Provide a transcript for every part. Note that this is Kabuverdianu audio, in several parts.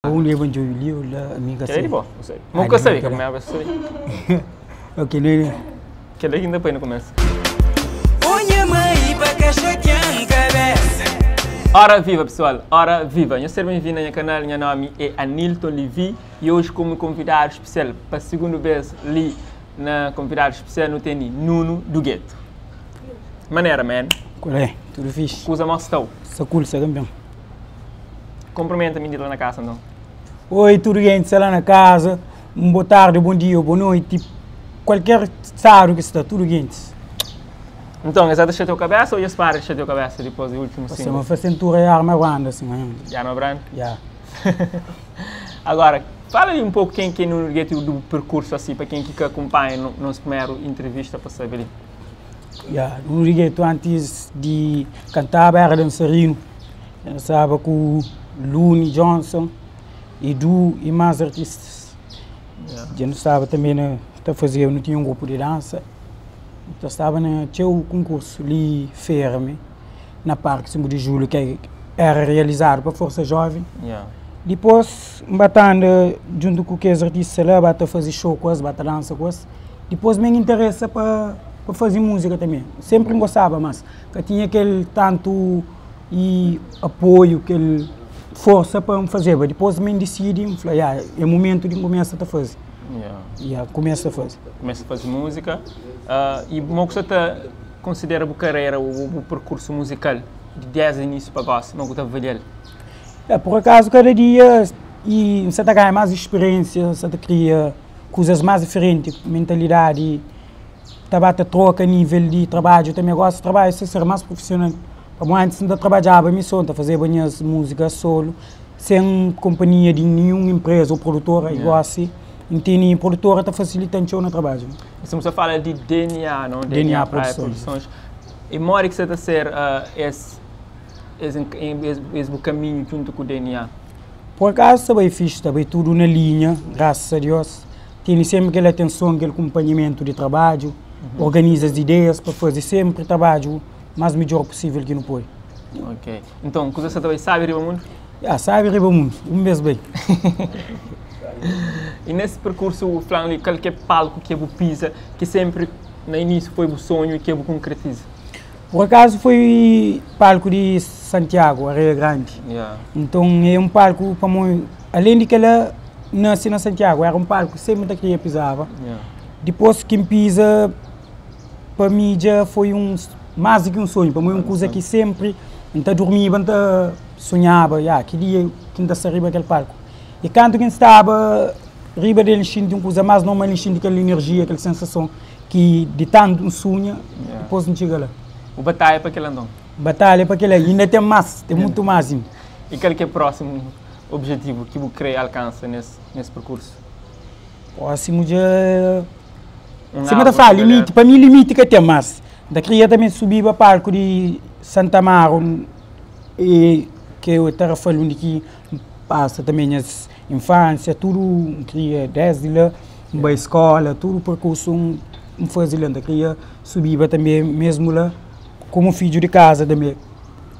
Un leba djobi li ou la mi ka Kel é sabe. di bo, bu sabe. Mo Ah, ka di sabe, mi ka kel-la. primeru bes sabe. Ok, ne ne. Kel-la ki N ta poi na kumesu. Oh nha mãe pa ka xatian cabeça. Ora viva pesoal, ora viva! Nhos ser ben-vindu na nha kanal, nha nomi é Anilton Levy y oji komu konvidadu spesial pa sigundu bes li na konvidadu spesial nu teni Nuno do Gueto. Manera man? Kual é? Tudu fixi? Kuza mó stau? Sta cool, sta kanpion. Cumprimenta mi di la na casa nton. Oi tudu gente sta la na casa, um bo tarde, bom dia ou bo noite, qualquer estado ki sta, tudu gentis. Nton, es ata xatea cabeça ou dja es para di xatea cabeça dipos di ultimo Pase single? ma fla centura é arma branda assim, ma Di arma branda? Ya. Agora, fala li um pouco quem ki é Nuno Gueto e do percurso assim, pa quem ki ka acompanha no nos primeru entrevista pa sabe li. Ya, Nuno Gueto antes di cantaba era dançarino. Dansaba ku Looney Johnson, Edu y más artistas. Dja nu staba tanbe na ta fazeba, nu tinha un grupu di dansa, nu ta staba na txeu konkursu li fera me, na parki 5 di Julhu ki era realizadu pa Forsa Joven. Dipôs N ba ta anda djuntu ku kes artista la, ba ta faze show ku es, ba ta dansa ku es. Dipôs mi N interesa pa faze múzika tanbe. Sénpri N gostaba, mas ka tinha kel tantu y apoiu, kel forsa pa N fazeba. Dipôs mi N disidi, N fla, ya, é mumentu di N kumesa ta faze. Ya, N kumesa ta faze. Kumesa ta faze múzika. Y mo ku sa ta konsidera bu karera ô bu perkursu muzikal di desdi inísiu pa gósi, mo ku ta avalia-l? Ya, pur akazu kada dia y N sa ta ganha más spiriénsia, N sa ta kria kuzas más diferenti, mentalidadi ta ba ta troka nível di trabadju tanbe. Gósi trabadju sta ser más prufisional. Pamodi antis N ta trabadjaba mi so, N ta fazeba nhas múzika solu, sen konpanhia di ninhun inpreza ô produtora. I gósi N tene produtora ta fasilita-m txeu na trabadju. Si bu sta fala di DNA, no? DNA Praia Produções. Produções. I modi ki sta ta ser es es es bu kaminhu djuntu ku DNA? Por akazu sta bai fixi, sta bai tudu na linha, grasas a Dios. Tene senpri kel atenson, kel kunpanhamentu di trabadju, organiza as ideias pa faze senpri trabadju más midjór pusível ki nu pode. Ok. Nton, kuza sa ta bai sábi riba mundu? Ya, sábi riba mundu. Un bês bai. I nes perkursu, bu fla-m li kal ki é palku ki bu piza, ki sénpri na inísiu foi bu sonhu i ki bu konkretiza? Pur akazu foi palku di Santiagu, Areia Grandi. Ya. Nton, é un palku pamodi, alén di kel-la, N nase na Santiagu, éra un palku ki sénpri N ta kria pizaba. Ya. Dipôs ki N piza, Pa mi dja foi un más di ki un sonhu, pamodi un kuza ki sénpri N ta durmiba N ta sunhaba, ya, ki dia ki N ta sta riba kel palku. I kantu ki N staba riba del N xinti un kuza más normal, N xinti kel inerjia, kel sensason ki di tantu N sunha, dipôs N txiga la. Bu batalha pa kel-la nton? Batalha pa kel-la, inda ten más, ten mutu más inda. I kal ki é prósimu objetivu ki bu krê alkansa nes perkursu? Prósimu dja. Sima ta fla, limiti, pa mi limiti ka ten, mas N ta kria tanbe subiba palku di Santa Amaro e ke é Tarrafal undi ki N pasa tanbe nhas infansia, tudu N kria desdi la, N bai skola, tudu perkursu N faze la, N ta kria subiba tanbe mesmu la komu fidju di kaza tanbe,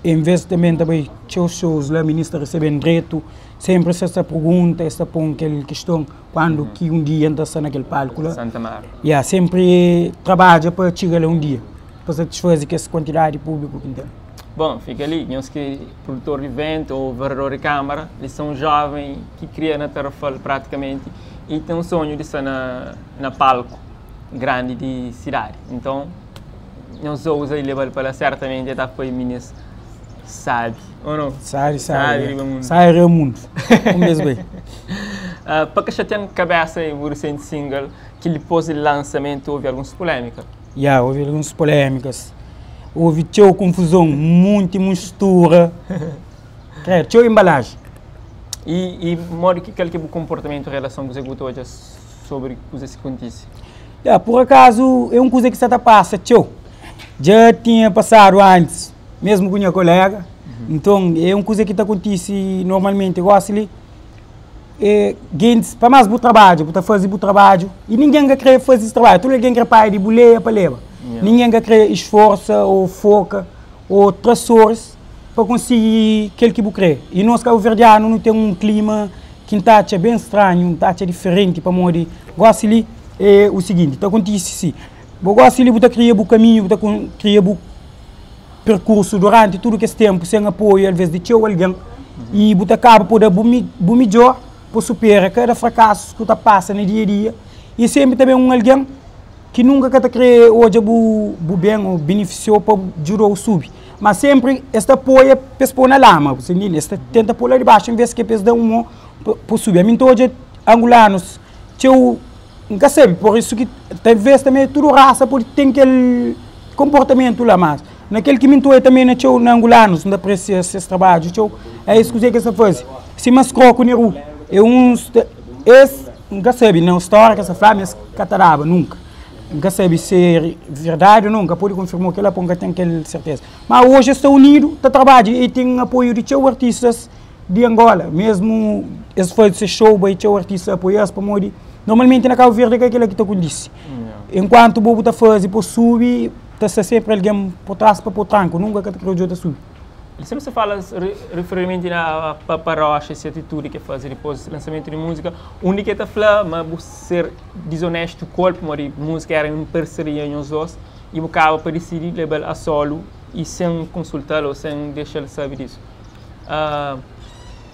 en ves tanbe N ta bai txeu shows la, minis ta reseben dretu, senpri es ta pergunta, es ta pon kel kiston. Kuandu ki un dia N ta sta na kel palku la. Santa Mara. Ya, senpri trabadja pa txiga la un dia, pa satisfaze kes kuantidadi di públiku ki N ten. Bon, fika li, nhos ki produtor di iventu ô vereador di kámara, li sta un jóven ki kria na Tarrafal pratikamenti y ten un sonhu di sta na na palku grandi di sidadi. Nton, nhos ouza y leba-l pa la, sertamenti el ta poi minis sábi, ô nau? Sábi, sábi, riba mundu. Sábi riba mundu. Un bes bai. Pa ka xatia-m kabesa e bu risenti single ki dipôs di lansamentu houve alguns pulémika. Ya, houve alguns pulémikas. Houve txeu konfuzon, munti mustura, kredu, txeu enbalaji. I modi ki kal ki é bu konportamentu en relason kuzê ki bu ta odja sobri kuzê ki kontise? Ya, pur akazu é un kuza ki sa ta pasa txeu. Dja tinha pasadu antis, mesmu ku nha kolega. Nton, é un kuza ki ta kontise normalmenti. Gósi li, é gentis, pa más bu trabadja, bu ta faze bu trabadju i ningen ka krê faze es trabadju. Tudu algen krê paia di buleia pa leba. Ningen ka krê isforsa ô foka ô tra soris pa konsigi kel ki bu krê. I nos kabuverdianu nu ten un klima. ki N ta atxa ben stranhu, N ta atxa diferenti pamodi gosi li é o siginti, ta kontise si, bo gosi li bu ta kria bu kaminhu, bu ta kria bu perkursu duranti tudu kes tenpu sen apoiu alves di txeu algen i bu ta kaba pa da bu midjor pa supera kada frakasus ku ta pasa na dia a dia i senpri ta ben un algen ki nunka ka ta kre odja bu bu ben o benefisiau pa djudau subi ma senpri es ta apoia pa es poi na lama bu sta ntende es ta tenta poi la di baxu en ves ki pa es da un mo pa subi ami nta odja angulanus txeu N ka sabe, por isu ki talvês tanbê tudu rasa pode ten kel konportamentu la, mas na kel ki mi N ta odja tanbê na txeu na angulanus, N ta apresia ses trabadju txeu, é es kuzê ki es ta faze. Sima Skroku Neru, é uns es N ka sabe na stória ki es ta fla ma es ka ta daba nunka. N ka sabe si é verdadi ô nau, N ka pode konfirma kel-la pabia N ka ten kel serteza. Má oji es sta unidu ta trabadja i ten apoiu di txeu artistas di Angola, mesmu es faze ses show bai txeu artista apoia-s pamodi normalmenti na Cabo Verde é ka kila ki ta kontise. Enkuantu bo bu ta faze pa subi, ta sta sempri algen por tras pa pô tranku, nunka ka ta kre odja-u ta subi. Li sempri se fala referimenti na Papa Rocha e se atitudi ke faze dipos lansamentu di musika, undi ke ta fla ma bu ser dizonestu ku el pamodi musika era un parseria nhos dos i bu kaba pa disidi leba-l a solu i sen konsulta-l o sen dexa-l sabe disu.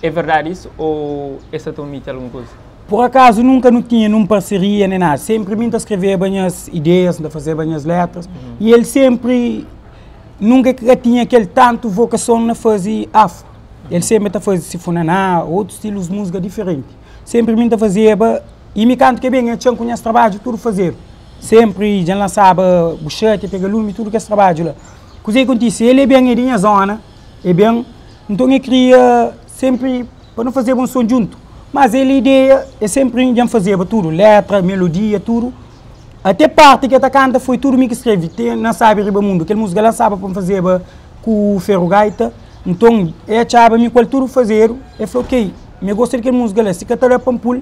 É verdadi isu ou es sa ta omiti algun kuza? Por akazu nunka nu tinha nun parseria nen nada, senpri mi N ta skreveba nhas ideias, N ta fazeba nhas letras i el senpri nunka el ka tinha kel tantu vokason na faze afro, el senpri ta faze si funaná, otus stilus di múzika diferenti, senpri mi N ta fazeba i mi kantu ke ben el txan ku nhas trabadju tudu fazedu, senpri dja N lansaba buxeti, pega lumi, tudu kes trabadju la. Kuzê ki kontise, el é ben é di nha zona. E ben, nton e kria senpri pa nu fazeba un son djuntu. Mas el ideia e senpri dja N fazeba tudu, letra, melodia, tudu. Ate parti ki e ta kanta foi tudu mi ki skrebe, te na Sabi Riba Mundu. Kel musika la staba pa N fazeba ku Ferro Gaita. Nton e atxaba mi ku el tudu fazedu, e fla ok, mi gosta di kel musika la, si ka ta da pa N pul,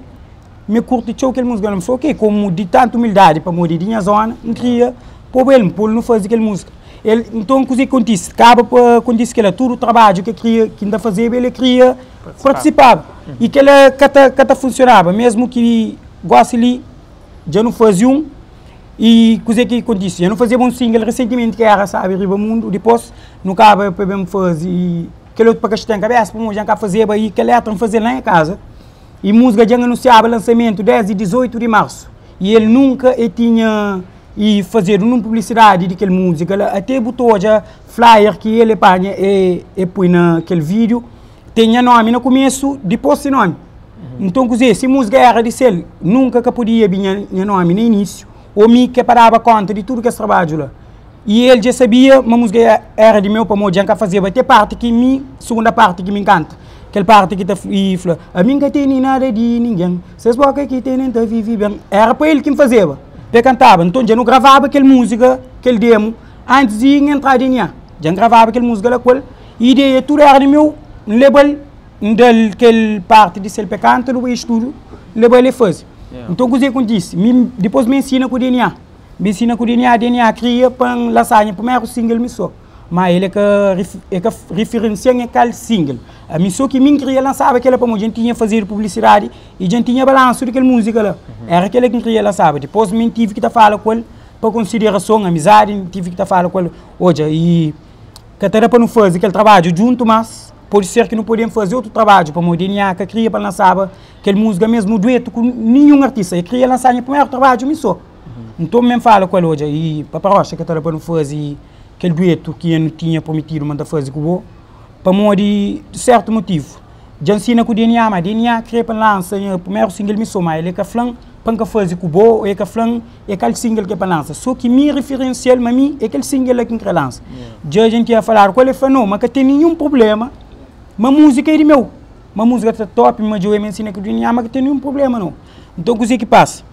mi kurti txeu kel musika la. N fla ok, komu di tantu umildadi pamodi di nha zona, N kria poba el, N pul nu faze kel musika. El, nton kuzê ki kontise? Kaba pa kontise kela, tudu trabadju ki el kria, ki N ta fazeba, el kria partisipaba. I kela ka ta, ka ta funsionaba, mesmu ki gosi li dja nu faze un, i kuzê ki kontise? Dja nu fazeba un single resentimenti ki era Sabi Riba Mundu, dipôs nu kaba pa ben faze kel otu pa ka xatia-m kabesa, pamodi dja N ka fazeba i kel letra N faze-l na nha kaza, i múzika dja N anunsiaba lansamentu desdi 18 di marsu, i el nunka el tinha. I fazedu nun publisidadi di kel múzika la, ate bu ta odja flyer ki el e panha e e pui na kel vídiu, ten nha nomi na kumesu, dipôs se nomi. Nton kuzê, si múzika éra di sel, nunka ka podia bin nha nomi na inísiu, ô mi ke pa daba kónta di tudu kes trabadju la. I el dja sabia ma múzika éra di meu pamodi dja N ka fazeba te parti ki mi, sugunda parti ki mi N kanta, kel parti ki ta fla, Ami N ka tene nada di ningen, ses bóka ki tene N ta vive ben. Éra pa el ki N fazeba. Pa e kantaba. Nton dja nu gravaba kel múzika, kel demu, antis di N entrá DNA. Dja N gravaba kel múzika la ku el. I ideia tudu éra di meu. N leba-l, N da-l kel parti di sel pa e kanta, nu bai stúdiu, N leba-l e faze. Nton kuzê ki kontise? Mi, dipôs mi ensina ku DNA. Mi ensina ku DNA, DNA kria pa N lansá nha primeru single mi sô. Ma el é ka e ka referensia-m é kal single. Ami sô ki mi N kria lansaba kela pamodi dja N tinha fazedu publisidadi i dja N tinha balansu di kel múzika la. Éra kela ki N kria lansaba. Dipôs mi N tive ki ta fala ku el pa konsiderason, amizadi, N tive ki ta fala ku el, odja, i ka ta da pa nu faze kel trabadju djuntu, mas pode ser ki nu podem faze otu trabadju pamodi DNA ka kria pa lansaba kel múzika mesmu duetu ku ninhun artista. El kria lansa nha primeru trabadju mi sô. Nton mi N fala ku el, odja, i Papa Rocha ka ta da pa nu faze kel duetu ki N tinha prometidu ma N ta faze ku bo, pamodi sertu motivu. Dja N sina ku DNA, ma DNA kre pa N lansa nha primeru single mi so, ma el e ka fla-m pa N ka faze ku bo, el ka fla-m e kal single ki é pa lansa. So ki mi referensia-l ma mi é kel single la ki N kre lansa. Dja dja N tinha faladu ku el, el fla, no, ma ka ten ninhun prublema, ma múzika é di meu, ma múzika ta top, ma dja N sina ku DNA, ma ka ten ninhun prublema no. Nton kuzê ki pasa?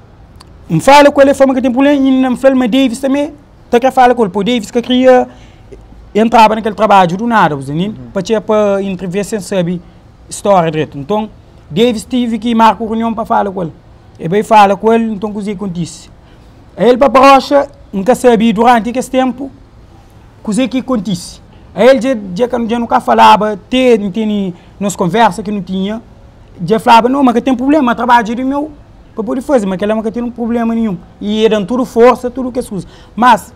N fala ku el, el fla ma ka ten prublema, i N fla-l ma Davis tanbe ta kre fala ku el, pô Davis ka kria entraba na kel trabadju du nada, bu ntende? Pa txia pa entrevista sen sabe stória dretu. Nton, Davis tive ki marka un runion pa fala ku el. E bai fala ku el, nton kuzê ki kontise? El pa Roxa, N ka sabe duranti kes ténpu kuzê ki kontise. El dja, dja ka, dja nu ka falaba te N tene nos konversa ki nu tinha. Dja flaba, no, ma ka ten prubléma, trabadju é di meu pa pode faze, ma kel-la ma ka ten un prubléma ninhun. I e da-m tudu forsa, tudu kes kuza. Mas,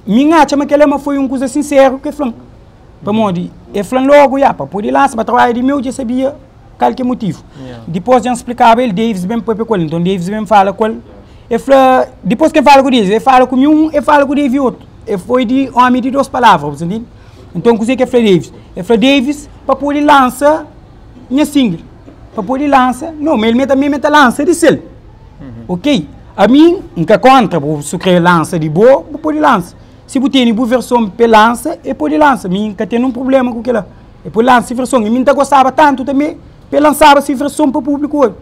mi N atxa ma kel-la ma foi un kuza sinseru ki e fla-m. Pamodi e fla-m lógu, ya, pa pode lansa, ma trabadju é di meu, dja e sabia kal ki é motivu. Dipôs dja N splikaba el, Davis ben pâpia ku el. Nton, Davis ben fala ku el, e fla, dipôs ki N fala ku Davis, e fala ku mi un, e fala ku Davi otu. E foi di ómi di dôs palavra, bu ta ntende? Nton, kuzê ki e fla Davis? E fla Davis pa pode lansa nha single, pa pode lansa, no, ma el me tanbe me ta lansa di sel, ok? Ami, N ka kontra, bu su kre lansa di bo, bu pode lansa. Si bu tene bu verson pe lansa, e pode lansa. Mi N ka ten nun prublema ku kila. E pode lansa si verson. I mi N ta gostaba tantu tanbe pe lansaba si verson pa publiku obi.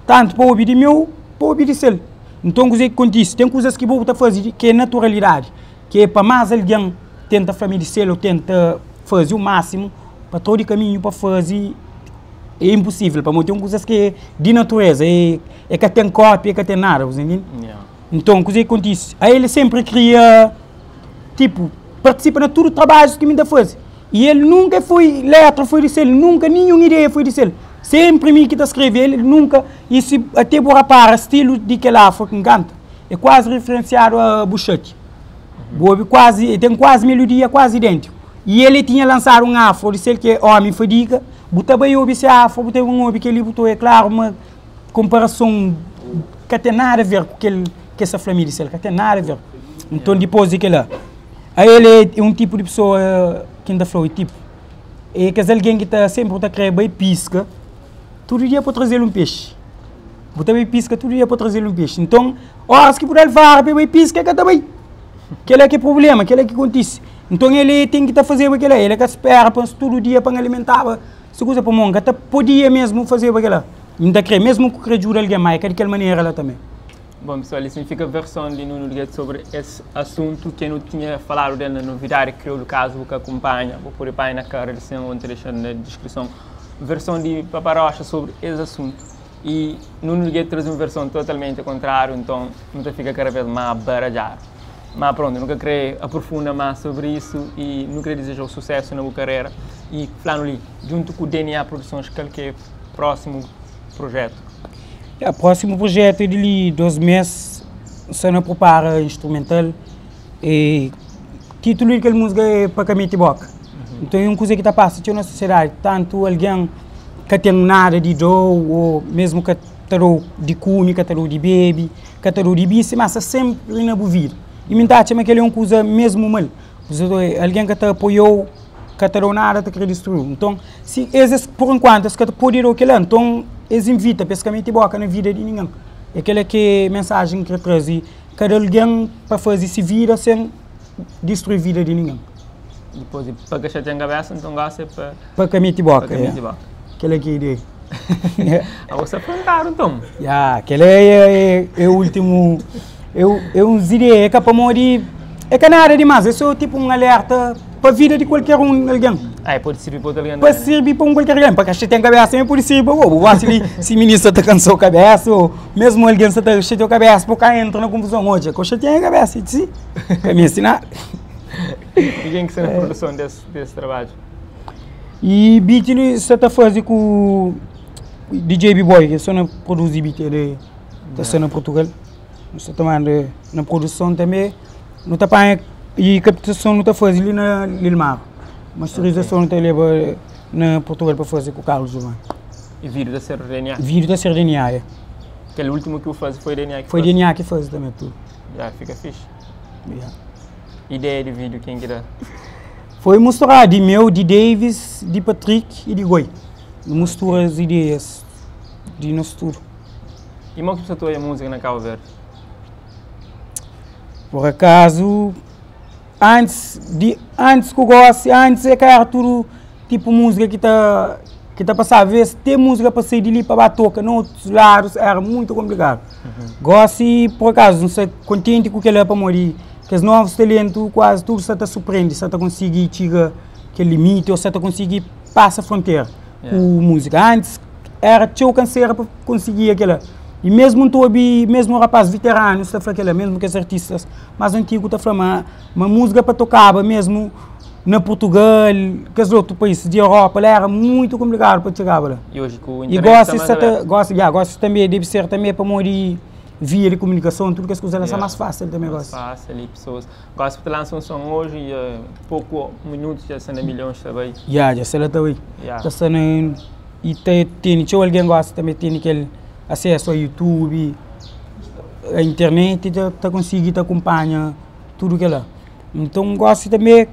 Tantu pa obi di meu, pa obi di sel. Nton kuze ki kontise? Ten kuzas ki bo bu ta faze ki é naturalidadi, ki é pa más algen tenta fla mi di sel ô tenta faze u másimu pa tra-u di kaminhu pa faze é inposível, pamodi ten kuzas ki é di natureza, é ka ten kópia, é ka ten nada, bu sta ntende? Nton, kuzê ki kontise? A El sénpri kria, tipu, partisipa na tudu trabadjus ki mi ta faze. I el nunka foi, létra foi di sel, nunka ninhun ideia foi di sel. Sénpri mi ki ta skrebe, el nunka. I si até bu rapara stilu di kel afro ki N kanta, é kuazi referensiadu a Buxati. Bu obi kuazi, ten kuazi melodia kuazi idêntiku. I el e tinha lansadu un afro di sel ki é Ómi Fadiga. Bu ta bai obi se afro, bu ta ben obi kel-li, bu ta obi, é klaru ma konparason ka ten nada a ver ku kel ki es ta fla mi di sel, ka ten nada a ver. Nton dipôs di kel-la, ael é un tipu di pesoa ki N ta fla-u, é tipu, é kes algen ki ta sénpri ta krê bai piska, tudu dia pa traze-l un pexi. Bu ta bai piska tudu dia pa traze-l un pexi. Nton, óras ki bu da-l vara pa el bai piska, el ka ta bai. Kel-la ki é prubléma, kel-la ki kontise. Nton, el ten ki ta fazeba kel-la, el ka spera pa tudu dia pa N alimentaba se kuza, pamodi N ka ta podia mésmu fazeba kel-la. N ta kre, mesmu ku kre djuda algen, má é ka di kel manera la tanbê. Bon pesoal, li fika verson di Nuno Duguet sobri es asuntu ke nu tinha faladu del na Novidadi Kriolu. Kazu bu ka kunpanha, bu pode panha na kara di sen ô N ta dexa na diskrison verson di Papa Rocha sobri es asuntu. I Nuno Duguet traze un verson totalmenti kontrariu, nton nu ta fika kada vez má baradjadu. Má prontu, nu ka kre aprofunda más sobri isu i nu kre dizeja-u susesu na bu karera. I fla-nu li, djuntu ku DNA Produsons, kal ki é prósimu projetu? Ya, prósimu projetu é di li 2 mês, N sta na prepara instrumental e titulu di kel múzika é Pa Ka Mete Boka. Nton é un kuza ki ta pasa txeu na sosiedadi, tantu algen ka ten nada di dou ô mesmu ka ta dou di kume, ka ta dou di bebe, ka ta dou di bisti, ma sta sénpri na bu vida. I mi N ta atxa ma kel-li é un kuza mesmu mal, algen ka ta apoia-u, ka ta dau nada ta kre distruiu. Nton, si es, es pur enkuantu es ka ta pode dau kila, nton es invita pa es ka mete boka na vida di ningen. É kila ki é mensajen ki N kre traze, kada algen pa faze se vida sen distrui vida di ningen. Dipôs di pa ka xatia-m kabésa, nton gosi é pa. Pa ka mete boka, ya. Kila ki é ideia. Abo sta plantadu nton. Ya, kila é é últimu, é uns ideia, é ka pamodi, é ka nada dimás, é sô tipu un alerta pa vida di kualker un algen. Ah, é pode sirbi pa otu algen Pa sirbi pa un kualker algen, pa ka xatia-m kabésa tanbe pode sirbi pa bo. Bu gosi di si minista ta kansa-u kabésa ô mesmu algen sta ta xatia-u kabésa pa bu ka entra na konfuzon. Odja, ka bu xatia-m kabésa, i si, ka meste nada. I ken ki sta na produson des trabadju? I beat li sta ta faze ku DJ B-boy, ki sta na produzi beat, el ta sta na Portugal. Nu sta ta manda na produson tanbe, nu ta panha i kaptason nu ta faze li na Lilmar. Masterizason nu ta leba na Portugal pa faze ku Carlos Giovanni. I vídeo ta ser DNA? Vídeo ta ser DNA, é. Kel último ki bu faze foi DNA ki faze? Foi DNA ki faze tanbe tudu. Ya, fika fixe. Ya. Ideia di vídeo ken ki da? Foi musturadu di meu, di Davis, di Patrick i di Goi. Nu mustura as ideias di nos tudu. I mo ki bu sta ta oia múzika na Cabo Verde? Por akazu, antis di antis ku gosi, antis é ka era tudu tipu múzika ki ta ki ta pasaba. Ves te múzika pa sai di li pa ba toka na otus ladus era muitu konplikadu. Gosi, por akazu, N sta kontenti ku kila pamodi kes novus talentu kuazi tudu sta ta surprendi, sta ta konsigi txiga kel limiti ô sta ta konsigi pasa frontera ku múzika. Antis era txeu kansera pa konsigia kila. I mesmu N ta obi mesmu rapaz viteranus ta fla kila, mesmu kes artistas más antigu ta fla ma ma múzika pa tokaba mesmu. na Portugal, kes otu país di Europa la era muitu konplikadu pa txigaba la. E oji ku E internet gosi sta más sa ta, abertu. gosi, ya, gosi tanbe debe ser tanbe pamodi via di komunikason, tudu kes kuza la sta Yeah. más fásil tanbe Mais gosi. fácil e pessoas. Gosi bu ta lansa un som hoje e pouco minutos dja sta na milhões ta bai. Ya, dja sta la ta bai. Yeah. Ta sta na, e ta tene txeu algen gosi tanbe tene kel asesu a YouTube, a internet, ta ta konsigi ta kunpanha tudu kila. Nton gosi tanbe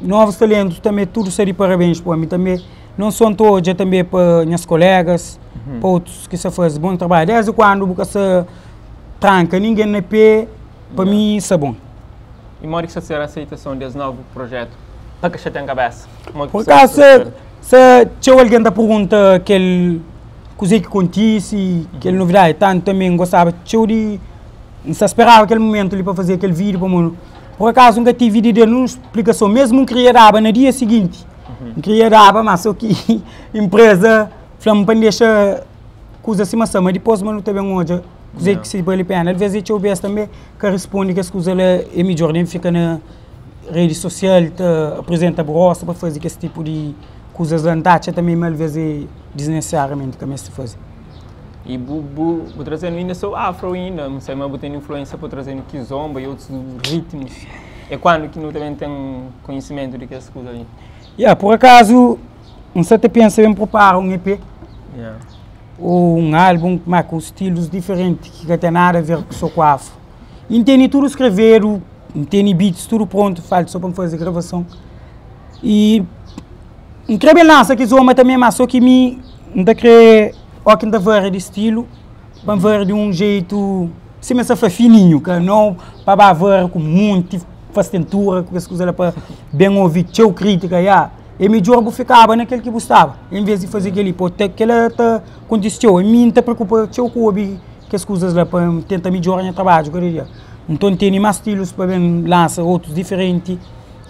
novus talentus tanbe tudu sta di parabens pa mi tanbe, non so N ta odja tanbe pa nhas kolegas, pa otus ki sta faze bon trabadju, desdi kuandu bu ka sta tranka ningen na pe, pa mi sta bon. E modi ki sta ser aseitason des novu projetu pa ka xatia-m kabesa? Modi ki Por sta acaso, ser? se txeu algen ta pergunta kel kuzê ki kontise, kel novidadi, tantu tanbe N gostaba txeu di, N sta speraba kel momentu li pa faze kel vídiu pamodi por akazu N ka tive di da nun splikason, mesmu N kria daba na dia siginti, N kria daba, ma so ki inpreza fla-m pa N dexa kuza sima sta, ma dipôs ma nu ta ben odja kuzê ki si bali pena. Alvês é txeu bês tanbe ka risponde kes kuza la é midjór, nen fika na redi sosial ta aprizenta bu rostu pa faze kes tipu di kuzas la, N ta atxa tanbe ma alvês é disnesesariamenti ka meste faze. E bu, bu, bu trazenu inda so afro inda, não sei, mas bu tem influência para trazendo kizomba e outros ritmos. É quando que nu também tem conhecimento de que as coisas ali? Yeah, por acaso, N sa ta pensa em prepara um EP ou um álbum ma ku stilos diferenti ki ka ten nada a ver so ku afro. E N tene tudu skrevedu, N tene beats tudu prontu, falta so pa N faze gravason. E N kre ben lansa kizomba tanbe, ma so ki mi N ta kre o ki N ta varia di stilu, pa N varia di un jeitu, sima es ta fla, fininhu, ka no pa ba varia ku munti fastentura, ku kes kuza la pa ben ovi txeu kritika, ya. É midjor bu fikaba na kel ki bu staba, en vez di faze kel-li, po ta kila ta kontise txeu. Mi N ta preokupa txeu ku obi kes kuzas la pa N tenta midjora nha trabadju kada dia. Nton N tene más stilus pa ben lansa otus diferenti.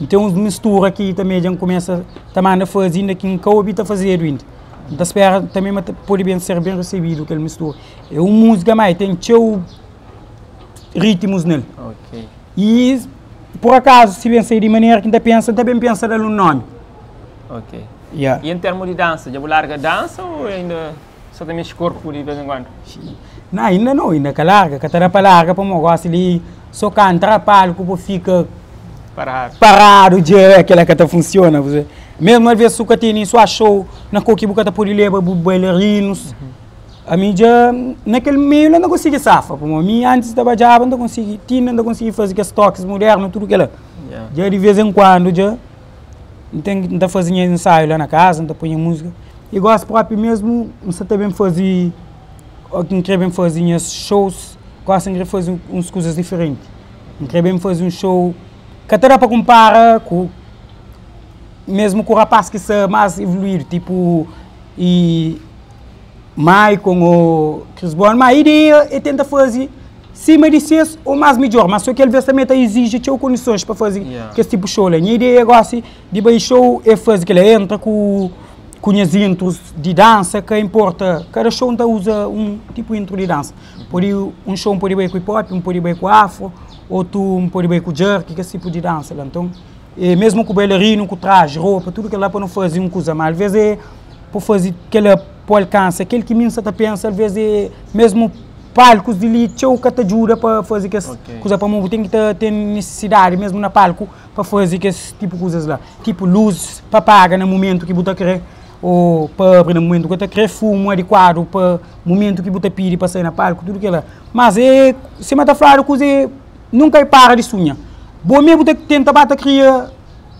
N ten uns mistura ki tanbe dja N kumesa ta manda faze inda ki N ka obi ta fazedu inda. N ta spera tanbe ma ta pode ben ser ben resebidu kel mistura. É un múzika ma e ten txeu ritmus nel. E por akazu si ben sai di manera ki N ta pensa, N ta ben pensa da-l un nomi. Ok. Yeah. E em termos de dança, dja bu larga dança ou ainda só ta mexe corpo de vez em quando? Não, ainda não, ainda ka larga, ka ta da pa larga pamodi gosi li so ka entra palco bu fika Parado. paradu dja kila ka ta funciona, bu mesmo às vezes su ka tene sua show na ko ki bu ka ta pode leba bu bailarinos, ami dja na kel meio la N ta konsigi safa pamodi mi antis ta badjaba N ta konsigi, ti inda N ta konsigi faze kes tokis modernu tudu kila, dja di vez en kuandu dja N ten N ta faze nha ensaiu la na kaza N ta poi nha múzika e gosi propi mesmu N sa ta ben faze o ki N kre ben faze nhas shows gosi N kre faze uns kuzas diferenti N kre ben faze un show ka ta da pa kunpara ku mesmu ku rapaz ki sta más evoluídu tipu e Maicon o Chris Brown ma ideia é tenta faze sima di ses o más midjór ma so ki alvês tanbe ta iziji txeu kondisons pa faze kes tipu show la nha ideia gosi di bai show é faze kila entra ku ku nhas intrus di dansa ka inporta kada show N ta uza un tipu intru di dansa pode un show N pode bai ku hip hop un pode bai ku afro otu N pode bai ku jerky kes tipu di dansa la nton e mesmu ku bailarinu ku traji ropa tudu kila pa nu faze un kuza ma alvês é pa faze kila pa alkansa kel ki mi N sa ta pensa alvês é mesmu palkus di li txeu ka ta djuda pa faze kes kuza pamodi bu ten ki ta ten nisisidadi mesmu na palku pa faze kes tipu kuzas la tipu luz pa paga na mumentu ki bu ta kre o pa abri na mumentu ki bu ta kre fumu adikuadu pa mumentu ki bu ta pidi pa sai na palku tudu kila mas é sima ta fladu kuza é nunka é para di sunha bo me bu ta tenta ba ta kria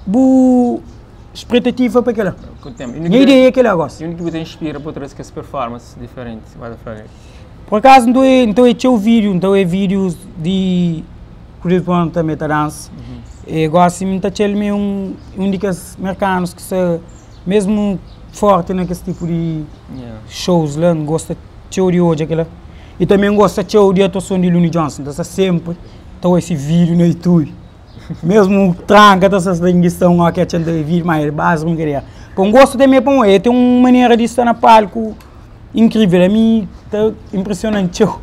bu spretativa pa kila nha ideia é kila gosi. E undi ki bu ta inspira pa traze kes performance diferenti ba ta fla li? Por akazu N ta oe N ta oe txeu vídiu N ta oe vídius di Chris Brown tanbe ta dansa e gosi mi N ta atxa-l mi un un di kes merkanus ki sta mesmu forti na kes tipu di shows la N gosta txeu di odja kila i tanbe N gosta txeu di atuason di Looney Johnson N ta sta senpri ta oe se vídiu na youtube mesmu tranka ta sta sta un oki atxa N ta oe vídiu ma el bas brinkadeira pa N gosta tanbe pamodi el ten un manera di sta na palku Incrível, ami ta impresionan txeu.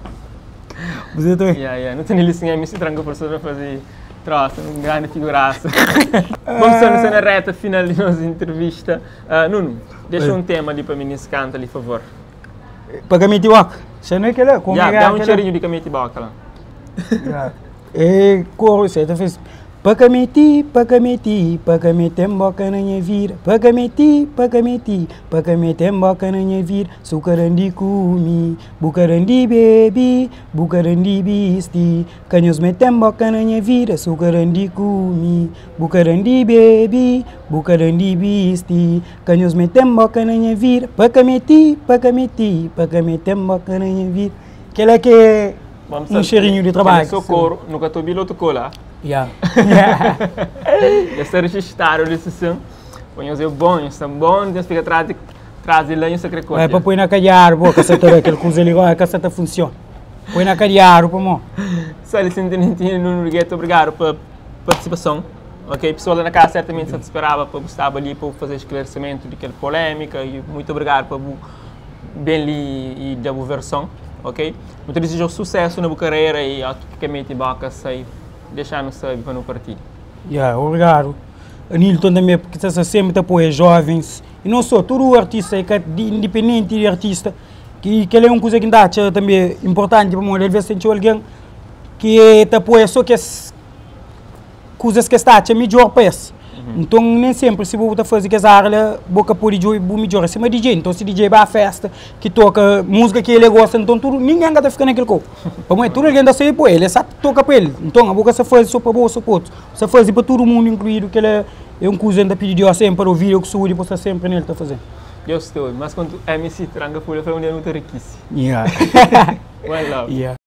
Você ta Yeah, yeah. Nu tene li sin, ami si tranka forsa pa faze Troça, um grande figuraça. Bom, pessoal, nós na reta final de nossa entrevista. Nuno, deixa um tema ali para mim nesse canto ali, por favor. Pa ka meti boka. Xa não é aquela? Como Yeah, é dá um aquela? cheirinho de camete boca lá. Yeah. É coro, isso aí tá fez. Pa ka meti, pa ka meti, pa ka mete boka na nha vida. Pa ka meti, pa ka meti, pa ka mete boka na nha vida. Sukaran di kumi, bukaran di bebi, bukaran di bisti. Ka nhos mete boka na nha vida. Sukaran di kumi, bukaran di bebi, bukaran di bisti. Ka nhos mete boka na nha vida. Pa ka meti, pa ka meti, pa ka mete boka na nha vida. Aquela que é Vamos um cheirinho de trabalho. Socorro, nunca tô biloto cola. Yeah. Esse é registrado desse sim. Põe os bom, são bom, Deus fica atrás de traz de lá e você Vai para pôr na cadeia, pô, que essa aquele coisa ali, que essa funciona. Põe na cadeia, pô, mo. Sali Sentinentini, Nuno Rigueto, obrigado pela participação. Ok, pessoal lá na casa certamente só te esperava para gostava ali para fazer esclarecimento daquela polêmica e muito obrigado por bem ali e da boa versão, ok? Muito desejo sucesso na boa carreira e ao que mete boca sai deixar-nos saber para não partir. Yeah, obrigado. Anilton também, porque você sempre apoia jovens. E não só, todo o artista, é independente de artista, que ele é uma coisa que dá também importante para mulher, às vezes tem alguém que te apoia só que as coisas que está a melhor para esse. Então, nem sempre se você fazer que essa área, boca pode jogar melhor. Acima DJ, então se DJ vai à festa, que toca música que ele gosta, então tudo, ninguém vai ficar naquele corpo. Para mim, tudo alguém da sair por ele, só toca para ele. Então, a boca se faz só para boa, só para outro. Se faz para todo mundo, incluído, que ele é um coisa da pedir Deus sempre para ouvir, eu que sou, depois está sempre nele, está fazendo. Deus te ouve, mas quando MC Tranca Folha foi um dia muito riquíssimo. Yeah. One love. Yeah.